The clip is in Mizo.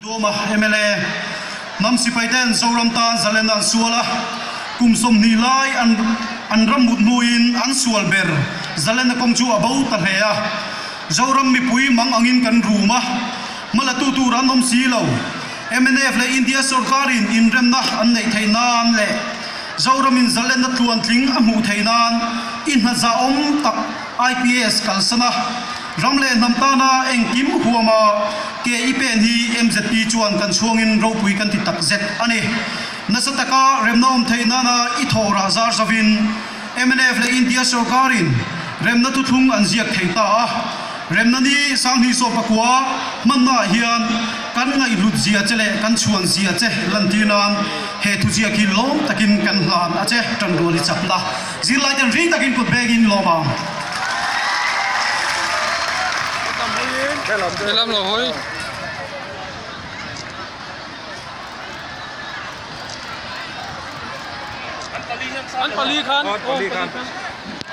Duhawma mla hnam sipaiten Zoram tan zalen an sual a, kum 20 lai an an ram mut hnuin an sual ber zalena kawng chu a bo ta hle a. Zoram mipui mang angin kan rum a, hmalatu tur an awm si lo. Mnf leh India sorkarin inremna an neih theih nan leh Zoramin zalenna tluantling a hmuh theih nan i hna zahawm tak IPS kalsan a, ram leh hnam tana engkim huama ke i pen hi mzp chuan kan chhuangin ropui kan ti takzet a ni. Nasa taka remna awm theih nana i thawhrah zar zavin mnf leh India sorkarin remna thuthlung an ziak thei ta a. Remna ni 2019 hmannaah hian kan ngaihhlut zia che leh kan chhuan zia che lantir nan he thuziak hi lawm takin kan hlan a che, tanrual i chakna zirlai ten ring takin kut bengin lawm ang. Helam lo hawi. An pali khan. An pali khan.